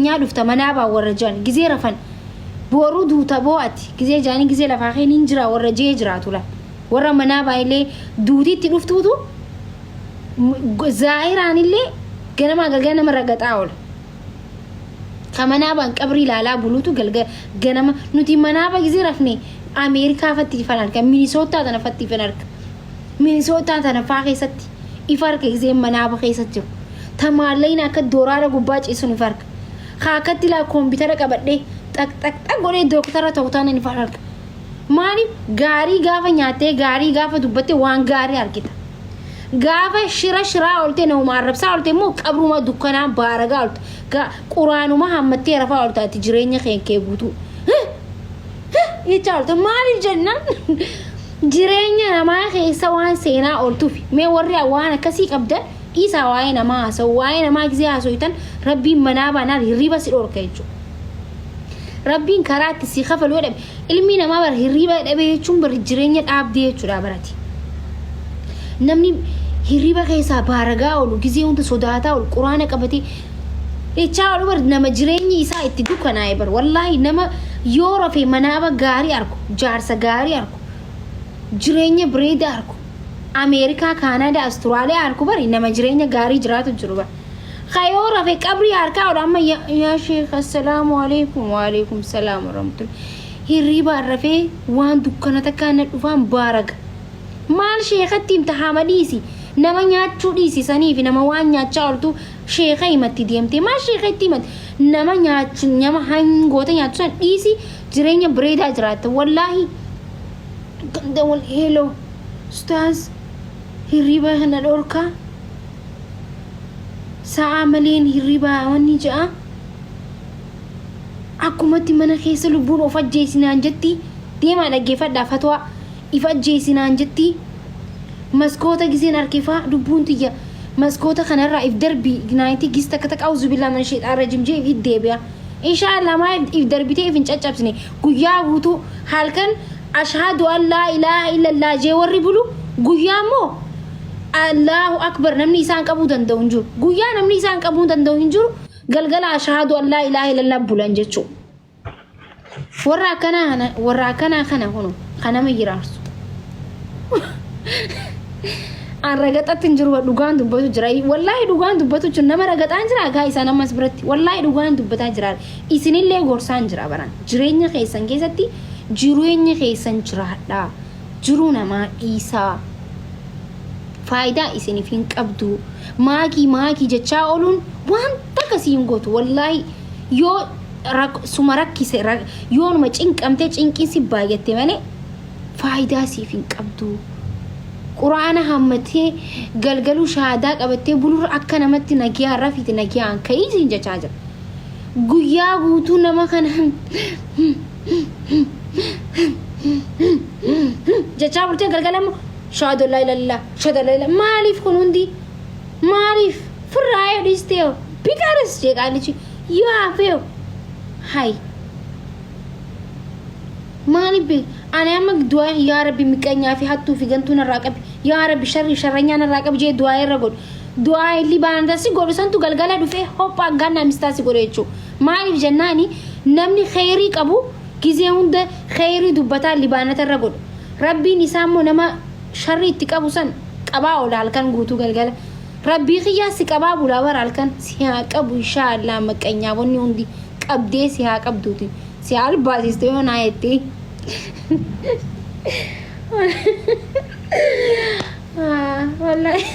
Nyaa dhufta manaabaa warra je'an gizee rafan booruu duuta boo ati gizee je'anii gizee lafaa kee nin jira warra je'ee jiraatu laal warra manaabaa illee duutii itti dhuftuutu zaahiraan illee ganamaa galgala nama ragaxaa oola. Ka manaabaan qabrii ilaalaa buluutu galgala ganama nuti manaaba gizee rafne Ameerikaa fatti ifan arga, Minisootaa tana fatti ifan arga. Minisootaa tana faa keessatti ifa arga gizee manaaba keessa jiru. Ta maallaqni akka dooraara gubbaa ciisun ifa arga. Ka akkatti laa koompitara qabadhee xaq xaq xaq godhee dooktara ta'u taanaan ifa arga. Maaliif gaarii gaafa nyaattee gaarii gaafa dubbatte waan gaarii argita. Gaafa shira shiraa oolte namuma arrabsaa oolte immoo qabruma dukkanaa baaragaa oolte. Quraanuma hammattee rafaa oolta ati jireenya kee kee guutuu. Jechaa oolte maaliif jennaan jireenya namaa keessa waan seenaa ooltuuf. Mee warri waan akkasii qabdan dhiisaa waa'ee namaa haasa'u. Waa'ee namaa gisee haasoytan rabbiin manaa baanaan hirriba si dhorka jechuudha. Rabbiin karaa itti si kafalu yoo dhabe ilmi namaa bara hirriba dhabe jechuun bara jireenya dhaabdee jechuudha barati. Namni hirriba keessaa baaragaa oolu gizee hunda sodaataa oolu quraana qabatee jechaa oolu bar nama jireenyi isaa itti dukkanaa'e bar wallaahi nama yoo rafe manaaba gaarii argu, jaarsa gaarii argu, jireenya bareedaa argu, Ameerikaa, Kaanaadaa, Asturaaliyaa argu bari nama jireenya gaarii jiraatu jiru bar. Ka yoo rafe qabrii harkaa oolu amma yaa sheekh assalaamu alaikum wa alaikum salaam warahmatullahi hirriibaan rafee waan dukkana takkaa na dhufaan baaraga. Maal sheekatti himta hama dhiisi nama nyaachuu dhiisi saniifi nama waan nyaachaa ooltu sheeka himatti deemtee maal sheeka itti himatti nama nyaachu nama hangoota nyaatu san dhiisi jireenya bareedaa jiraatta wallaahi. Hello ustaaz, hirriba kana dhorkaa sa'aa maleen hirribaa wanni ja'a akkumatti mana keessa lubbuun of ajjeesinaan jetti. Deemaa dhaggeeffadhaa fatwaa if ajjeesinaan jetti. Maskoota giseen arkefaa lubbuun tiyya maskoota kanarraa if darbii naayitii gis takka takka auzu billaa mana sheexaan rajim jee if deebi'a. Inshaa Allah maa if darbitee if hin caccabsine guyyaa guutuu? Halkan ashhadu an laa ilaaha illallah jee warri bulu, guyyaa immoo Allahu akbar namni isaan qabuu danda'u hin jiru. Guyyaa namni isaan qabuu danda'u hin jiru. Galgala ashhadu an laa ilaaha illallah bulan jechuudha. Warra akkanaa kana, warra akkanaa kana kunu kan nama jiraarsu. An ragaxatti hin jiru, dhugaan dubbatu jira. Wallaahi dhugaan dubbatu jiru. Nama ragaxaan jira gaa isaan ammas biratti. Wallaahi dhugaan dubbataa jira. Isinillee gorsaan jira baran. Jireenya keessan keessatti jireenya keessan jiraadhaa. Jiruu namaa dhiisaa. Faayidaa isiniif hin qabdu. Maakii maakii jechaa ooluun waan takka si hin gootu. Wallaahi yoo suma rakkise, yoonuma cinqamtee cinqiin si baay'atte malee faayidaa siif hin qabdu. Quraana hammatee galgaluu shahaadaa qabattee bulurra akka namatti nagiyaan rafiiti nagiyaan ka'ii siin jechaa jira. Guyyaa guutuu nama kana jechaa bultee galgala immoo shahaadu laa ilaaha illallah, shahaadu laa ilaaha. Maaliif kun hundi maaliif firraayee dhiistee biqaras jee qaalichi yoo hafeeyo hay maaliif beek ani amma du'aa yaa rabbi miqanyaa fi hattuu fi gantuu narraa qabi, yaa rabbi sharrii sharranyaa narraa qabi jee du'aa irra godhu. Du'aa illi baanata si godhu santu galgala dhufee hophaa gaannaa mistaa si godhe jechuudha. Maaliif jennaani namni kheyrii qabu gizee hunda kheyrii dubbataa libaanata irra godhu. Rabbiin isaa immoo nama sharrii itti qabu san qabaa oola halkan guutuu galgala. Rabbii kiyyaa si qabaa bulaa bara halkan si haa qabu inshaa Allah maqanyaawwanni hundi qabdee si haa qabduuti. Si haa albaasiste yoo naa jettee. Wallaahi.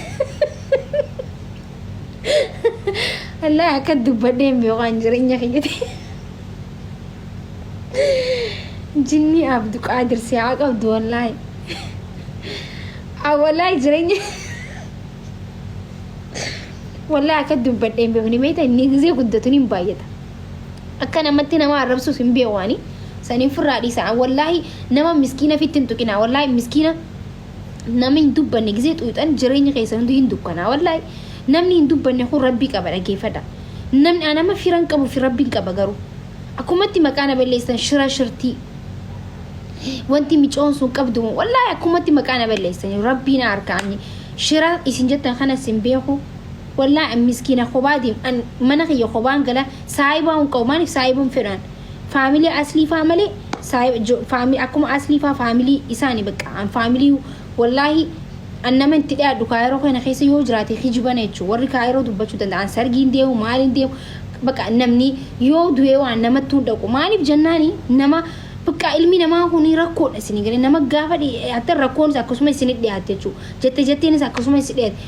Wallaahi akka dubbadhee hin beeku an jireenya kiyyatti. Jinni Abduqaadir si haa qabdu wallaahi. Wallaahi jireenya wallaahi akka dubbadhee hin beeku ni beekta inni gisee guddatu ni baay'ata. Akka namatti nama arrabsuus hin beeku ani. Saniin firraa dhiisa. Wallaahi nama miskiina fitti hin tuqinaa. Wallaahi miskiina nama hin dubbanne gisee xuuxan jireenya keessan hundi hin dukkanaa. Wallaahi namni hin dubbanne kun rabbii qaba, dhaggeeffadha. Namni an amma firan qabu fi rabbiin qaba garuu. Akkumatti maqaa na balleessan shira shirtii. Wanti micoon sun qabdu wallaahi akkumatti maqaa na balleessan rabbiin harka ani shira isin jettan kanas hin beeku. Wallaahi an miskiina kophaa deem an mana kiyya kophaan gala saahibaa hin qabu maaliif saahiba hin fedhu an. Faamilii aslii faa malee saahiba jo faamilii akkuma aslii faa faamilii isaani bakka an faamilii wallaahi an nama itti dhiyaadhu kaayiroo kana keessa yoo jiraate kijibana jechuudha warri kaayiroo dubbachuu danda'an sargiin deemu maaliin deemu bakka namni yoo du'ee waan namatti hin dhaqu maaliif jennaani nama bakka ilmi namaa kun rakkoodha isinii galee nama gaafa dhiyaatan rakkoonis akkasuma isinit dhiyaatte jechuudha jette jetteenis akkasuma isin dhiyaate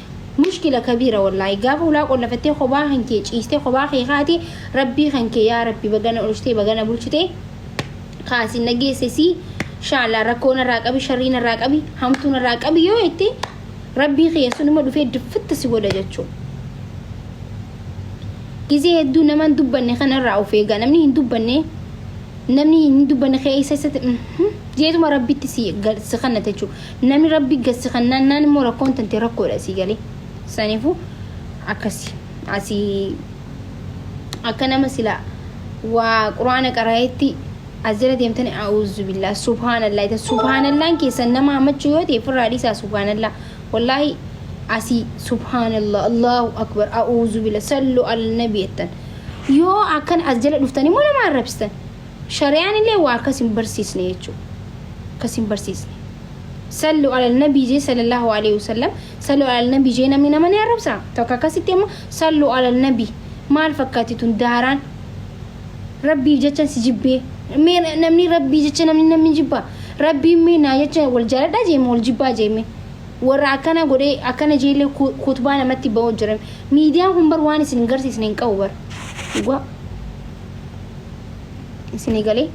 mushkila kabiira wallaahi gaafa hulaa qollafattee kophaa kan kee ciistee kophaa kee kaate rabbii kan kee yaa rabbi bagana olchitee bagana bulchitee kaasin na geesse sii inshallah rakkoo narraa qabi sharrii narraa qabi hamtuu narraa qabi yoo jette rabbii kiyya sun immoo dhufee diffitta si godha jechuudha. Gizee hedduu nama hin dubbanne kanarraa of eegaa namni hin dubbanne namni hin dubbanne keessa isatti jeetuma rabbitti si si kannate jechuudha. Namni rabbi gad si kannaan immoo rakkoon tante rakkoodha si galee. Saniifuu akkasi asii akka nama sila waa quraana qara'etti as jala deemtani a'uuzu billah subhaanallah ita subhaanallaan keessan nama hammachuu yoo ta'e firraa dhiisaa subhaanallah wallaahi asii subhaanallah allahu akbar a'uuzu billah sallu ala nabi jettan yoo akkan as jala dhuftan immoo nama arrabsitan shari'aan illee waa akkas hin barsiisne jechuudha akkas hin barsiisne sallu ala nabi jee sallallahu alaihi wasallam sallu ala nabi jee namni nama ni arrabsa tokko akkasitti immoo sallu ala nabi maal fakkaatti tun daaraan Rabbiif jechan si jibbee. Mee namni rabbii jecha namni namni jibbaa. Rabbiin mee naa jecha wal jaaladhaa jeeme wal jibbaa jeeme. Warra akkana godhee akkana jeellee kutbaa namatti ba'uu jira. Miidiyaan kun bar waan isin hin garsiisne hin qabu bar. Dhugaa. Isinii galee.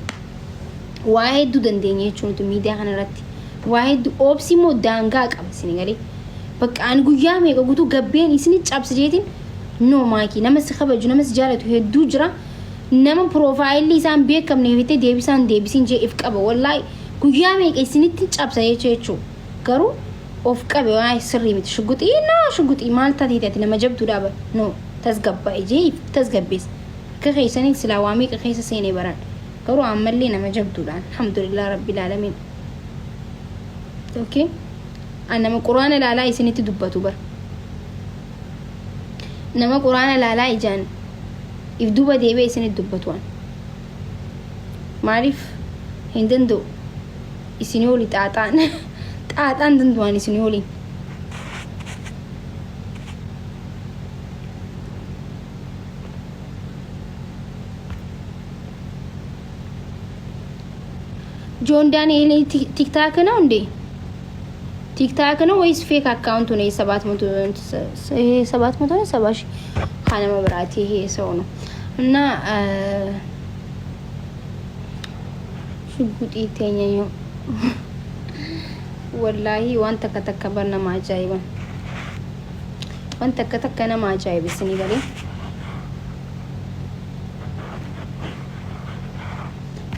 Waa hedduu dandeenya jechuun nuti miidiyaa kana irratti. Waa hedduu obsi immoo daangaa qaba isinii galee. Bakka ani guyyaa meeqa guutuu gabbeen isin cabse jeetiin no maakii nama si kabaju nama si jaalatu hedduu jira. Nama piroofaayilli isaan beekamne fittee deebisaan deebisiin jee if qaba wallaahi guyyaa meeqa isinitti cabsa jechuu jechuu garuu of qabe waa'ee sirrii miti shuguxii no shuguxii maal taatee ati nama jabduudha bar no tasgabba'e jee if tasgabbeessa akka keessanii silaa waa meeqa keessa seenee baran garuu ammallee nama jabduudhaan alhamdulillah rabbil aalamiin okay an nama quraana ilaalaa isinitti dubbatu bar nama quraana ilaalaa ijaan if duuba deebi'ee isinitti dubbatu an maaliif hin danda'u isinii oli xaaxaan xaaxaan danda'an isinii oliin ጆን ዳንኤል ቲክታክ ነው እንዴ? ቲክታክ ነው ወይስ ፌክ አካውንቱ ነው? የሰባት መቶ ይሄ 700 ነው 70,000 ካለመ ብራት ይሄ ሰው ነው እና ሽጉጥ ይተኛኝ ወላሂ waan takka takka bar nama ajaa'iba waan takka takka nama ajaa'iba isinii galee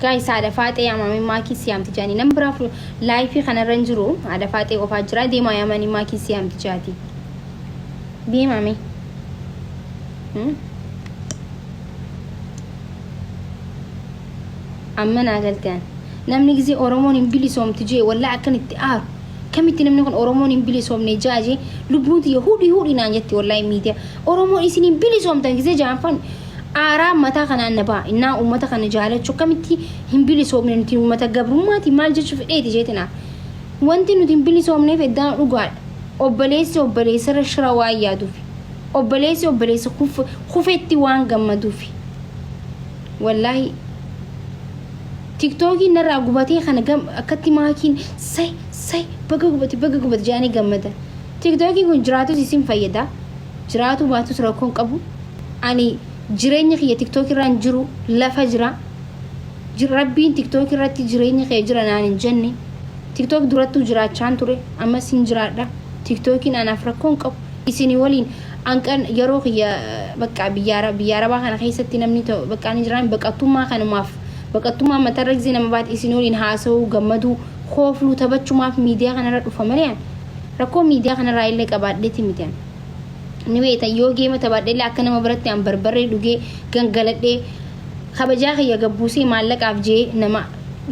Guys, haadha faaxee yaamamee maakii si yaamti jaanii nam biraa laayifii kanarra hin jiru haadha faaxee qofaa jira deemaa yaamanii maakii si yaamti jaati deemame. Amma naa galte an namni gisee Oromoon hin bilisoomtu jee wallaa akkan itti aaru kamitti namni kun Oromoon hin bilisoomne jaa jee lubbuun tiyya hudhi hudhi naan jetti wallaahi miidiyaa Oromoon isin hin bilisoomtan gisee jaanfan aaraa mataa kanaan na ba'a innaa uummata kana jaalachuu akkamitti hin bilisoomne nuti uummata gabrummaati maal jechuu fedheeti jeetina wanti nuti hin bilisoomneef eddaan dhugaadha obboleessi obboleessarra shira waan yaaduuf obboleessi obboleessa kufetti waan gammaduufi wallaahi tiktookiin narraa gubatee kana gam akkatti maakiin say say baga gubate baga gubate jedhanii gammadan tiktookiin kun jiraatus isin fayyada jiraatu baatus rakkoon qabu ani jireenya kiyya tiktook irraa hin jiru lafa jira rabbiin tiktook irratti jireenya kee jira naan hin jenne tiktook durattuu jiraachaan ture ammas hin jiraadha tiktookiin anaaf rakkoon qabu isinii waliin anqan yeroo kiyya bakka biyya arabaa kana keessatti namni bakka ani jiraan baqattummaa kanumaaf baqattummaa matarra gisee nama baate isin waliin haasa'uu gammaduu koofluu taphachumaaf miidiyaa kanarra dhufa malee an rakkoo miidiyaa kanarraa illee qabaadheeti miti an ni beektan yoo geema taphadhe illee akka nama biratti an barbarree dhugee gangaladhee kabajaa kiyya gabbuusee maallaqaaf jee nama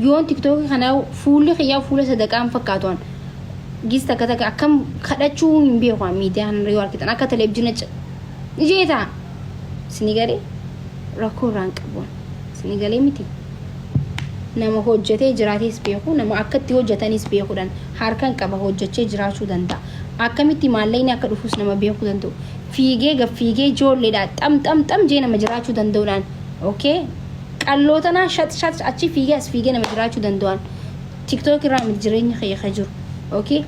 yoon tiktookii kana fuulli kiyyaa fuula sadaqaan fakkaatu an gis takka takka akkam kadhachuu hin beeku an miidiyaa kanarra yoo argitan akka televizyina Ijee ta'a. Isinii galee rakkoo irraan qabu. Isinii galee miti. Nama hojjetee jiraatees beeku, nama akka itti hojjetanis beekuudhaan harkan qaba hojjechee jiraachuu danda'a. Akkamitti maallaqni akka dhufus nama beekuu danda'u. Fiigee gad fiigee ijoolleedha xam xam xam jee nama jiraachuu danda'uudhaan. Okay? Qalloo tanaa shat shat achi fiigee as fiigee nama jiraachuu danda'an. TikTok irraa miti jireenya kiyya ka jiru. Okay?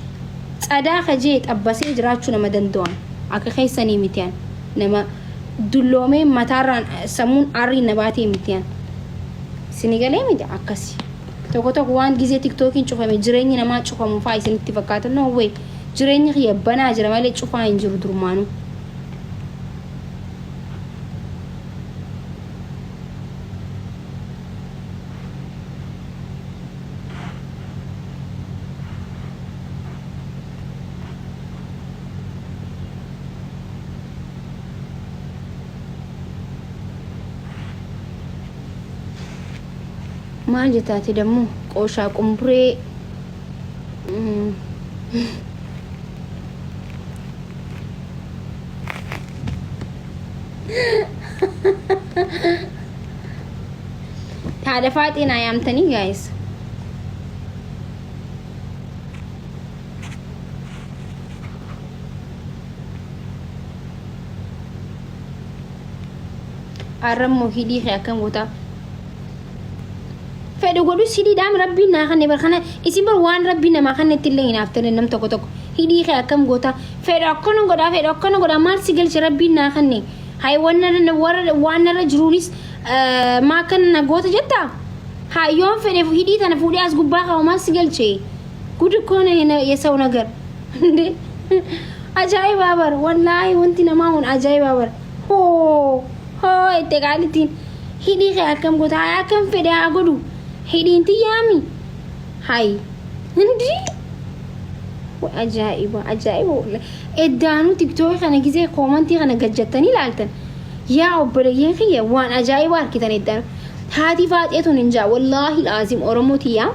Tsadaa ka jee xabbasee jiraachuu nama danda'an. Akka keessanii miti an. Nama dulloomee mataarraan sammuun aarriin na baatee miti an. Isini galee miti akkasi. Tokko tokko waan gizee tiktookiin cufame jireenyi namaa cufamu faa isinitti fakkaata. No way. Jireenyi kiyya banaa jira malee cufaa hin jiru durmaanuu. Maal jetta ati dammoo qooshaa qumburee. Haadha faaxee naa yaamtanii guys. Arrammoo hidhii kee akkam gootaa? Fedhu godhus hidhiidhaan rabbiin naa kanne bar kana isin bar waan rabbiin namaa kannetti illee hinaaftanii nam tokko tokko hidhii kee akkam gootaa? Fedhu akkana godhaa fedhu akkana godhaa maal si galche rabbiin naa kanne hay waan narra jiruunis maa akkana na goota jettaa? Haa yoon fedhe hidhii tana fuudhee as gubbaa kaa'u maal si galche? ጉድ እኮ ነው የሰው ነገር እንዴ! Ajaa'iba bar wallaahi wanti namaa kun ajaa'iba bar hoo hoo itti qaalittiin hidhii kee akkam goota haa akkam fedhe haa godhu hidhiin tiyyaami hay hindi ajaa'iba ajaa'iba wallahi eddaanuu tiktookii kana gisee koomantii kana gajjattanii ilaaltan yaa obboleeyyan kiyya waan ajaa'iba arkitan eddaanu haati faaxee tun hin jaa wallaahi laazim oromoo tiyyaa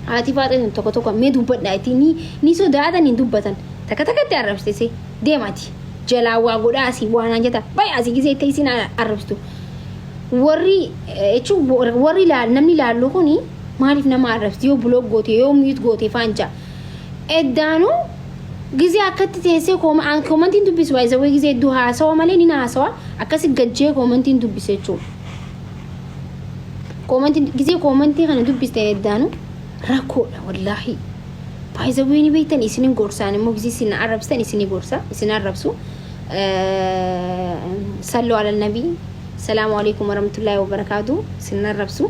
Haati faaxee tun tokko tokko mee dubbadhaa itti ni ni sodaatan hin dubbatan. Takka takkatti arrabsite see deemati. Jalaa waa godhaa asii waa naan jetta bayi asii gisee itti isin arrabsitu. Warri jechuun warri namni laallu kuni maaliif nama arrabsiti yoo block goote yoo mute goote faan ja'a. Eddaanuu gizee akkatti teessee koomantiin dubbisu baay'isawwee gizee hedduu haasawa malee ni haasawa akkasi gajjee koomantiin dubbise jechuudha. Koomantii gizee koomantii kana dubbiste eddaanu rakkoodha wallaahi. Baay'isawwee ni beektan isinin gorsaan immoo gizee isin arrabsitan isini gorsa isin arrabsu. Sallu ala nabii. Salaamu alaikum warahmatullahi wabarakaatu. Isin arrabsu.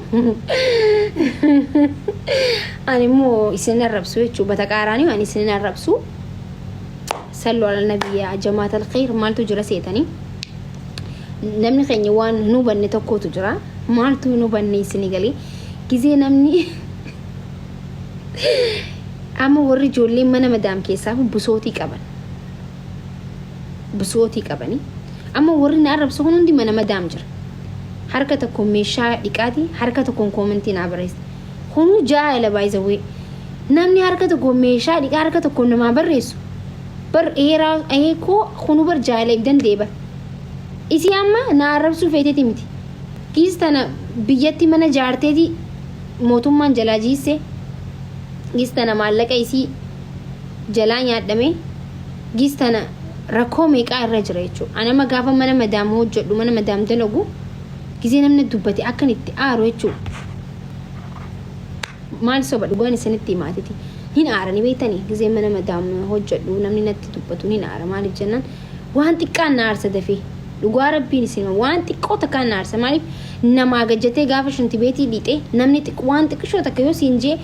Ani immoo isin arrabsu jechuudha. Bataqaaraanii ani isin arrabsu. Sallu ala nabii yaa jamaatal khayr maaltu jira seetanii. Namni keenya waan hin hubanne tokkotu jira. Maaltu hin hubanne isinii galee? Gizee namni amma warri ijoolleen mana madaam keessaa busootii qaban. Busootii qabanii. Amma warri na arrabsu kun hundi mana madaam jira. Harka tokkoon meeshaa dhiqaati, harka tokkoon koomentii naa barreessa. Kunuu jaa'ela baay'isawwee. Namni harka tokkoon meeshaa dhiqaa harka tokkoon namaa barreessu. Bar eeraa koo kunuu bar jaa'ela if danda'e bar. Isii amma na arrabsuu feeteti miti. Giis tana biyyatti mana jaarteeti mootummaan jalaa jiisse. Giis tana maallaqa isii jalaa nyaadhame. Giis tana rakkoo meeqaa irra jira jechuudha. Ani amma gaafa mana madaam hojjedhu mana madaam dalagu gizee namni dubbate akkan itti aaru jechuudha. Maal soba dhugaan isinitti himaatiti. Hin aara ni beektanii gizee mana madaam hojjedhu namni natti dubbatu hin aara maaliif jennaan waan xiqqaan na aarsa dafee dhugaa rabbiin isin hima waan xiqqoo takkaan na aarsa maaliif namaa gajjatee gaafa shintibeetii dhiixe namni waan xiqqishoo takka yoo siin jee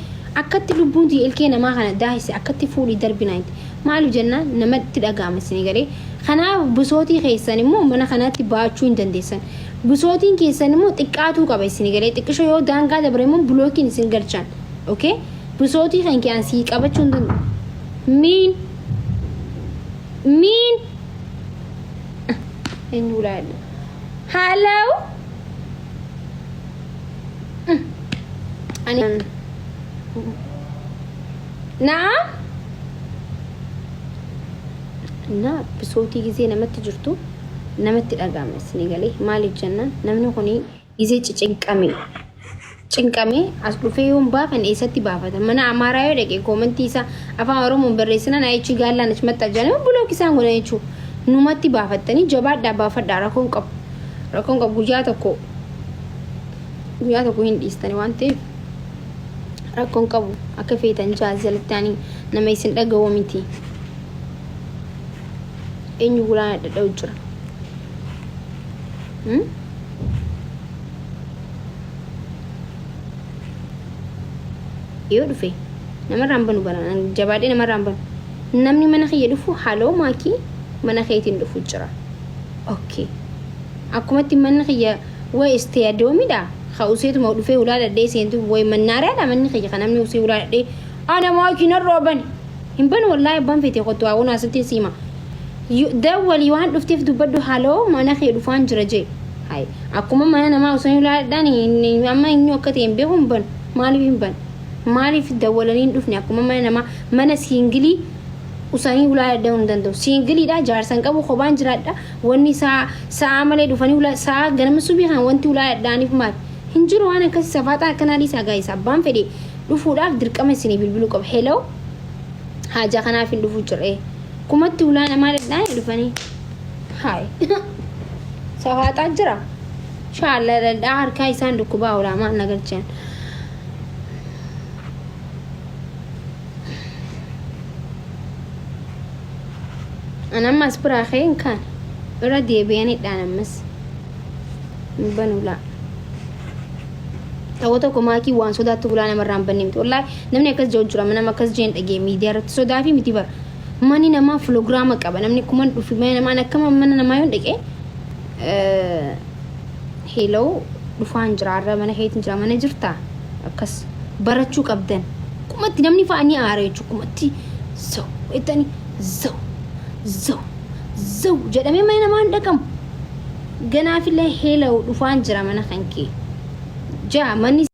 akkatti lubbuun tiyya ilkee namaa kana daahise akkatti fuudhii darbinaa jetti maaliif jennaan namatti dhaga'ama isinii galee kanaaf busootii keessan immoo mana kanatti baachuu hin dandeessan busootiin keessan immoo xiqqaatuu qaba isinii galee xiqqishoo yoo daangaa dabre immoo bulookiin isin galchan okay busootii kan kee an sii qabachuu hin danda'u miin Miin. Eenyu laala? Hello. Ani. Naam. Na bisootii gisee namatti jirtu Namatti dhaga'ama isinii galee maaliif jennaan namni kun gizee cicinqame cinqamee as dhufee yoo hin baafanne eessatti baafata mana amaaraa yoo dhaqe koomantii isaa afaan oromoon barreessinaan ayichi gaallaan achi maxxaa jedhanii block isaan godhan jechuudha. Numatti baafattanii jabaadhaa baafadhaa rakkoon qabu rakkoon qabu guyyaa tokko guyyaa tokko hin dhiistani waan ta'eef rakkoon qabu akka feetan jaalatti ani nama isin dhaga'u miti. Eenyu gulaan dhadha'u jira. Yoo dhufe namarraan banu bara jabaadhee namarraan banu. Namni mana kiyya dhufu haloo maakii mana keetiin dhufu jira. Okay. Akkumatti manni kiyya way isteeyadoomidha. Ka useetuma dhufee hulaa dhadhee seentu way mannaariyaadha manni kiyya kan namni usee hulaa dhadhee ana maakii narraa bani. Hin banu wallaahi abbaan feete kottu haa wonaa sittiin siima. Dawwali waan dhufteef dubbadhu haloo mana kee dhufaan jira jee. Hay akkuma mana namaa osoo hin ulaa dhadhaan amma inni akka ta'e hin beeku hin banu. Maaliif hin banu? Maaliif dawwalanii hin dhufne akkuma mana namaa mana siingilii usanii ulaa dhadha'uu hin danda'u. Siingiliidha jaarsa hin qabu kophaan jiraadha wanni isaa sa'aa malee dhufanii ulaa sa'aa ganama subii kan wanti ulaa dhadha'aniif maal? Hin jiru waan akkasii safaaxaa akkanaa dhiisaa gaayis abbaan fedhe dhufuudhaaf dirqama isinii bilbiluu qaba. Hello haajaa kanaaf hin dhufuu jira. Kumatti ulaa namaa dhadhaa'anii dhufanii. Haay safaaxaa jira. Shaalla dhadhaa harkaa isaan dhukkubaa ulaa maal na galchan. An amma as biraa ka'ee hin kaane. Irra deebi'anii dhaan ammas. Hin banu laa. Tokko tokko maakii waan sodaattu bulaa namarraa hin banne miti. Wallaahi namni akkas jedhu jira. Nama akkas jeen dhagee miidiyaa irratti sodaa fi miti bara. Manni namaa filoogiraama qaba. Namni kuman dhufi mana namaan akkama mana namaa yoon dhaqee hello dhufaan jira har'a mana keetiin jira mana jirtaa akkas barachuu qabdan. Kumatti namni fa'a ni aara jechuudha. Kumatti zaw jettanii zaw zaw zaw jedhamee mana namaa hin dhaqamu. Ganaafillee hello dhufaan jira mana kan kee. Jaa manni.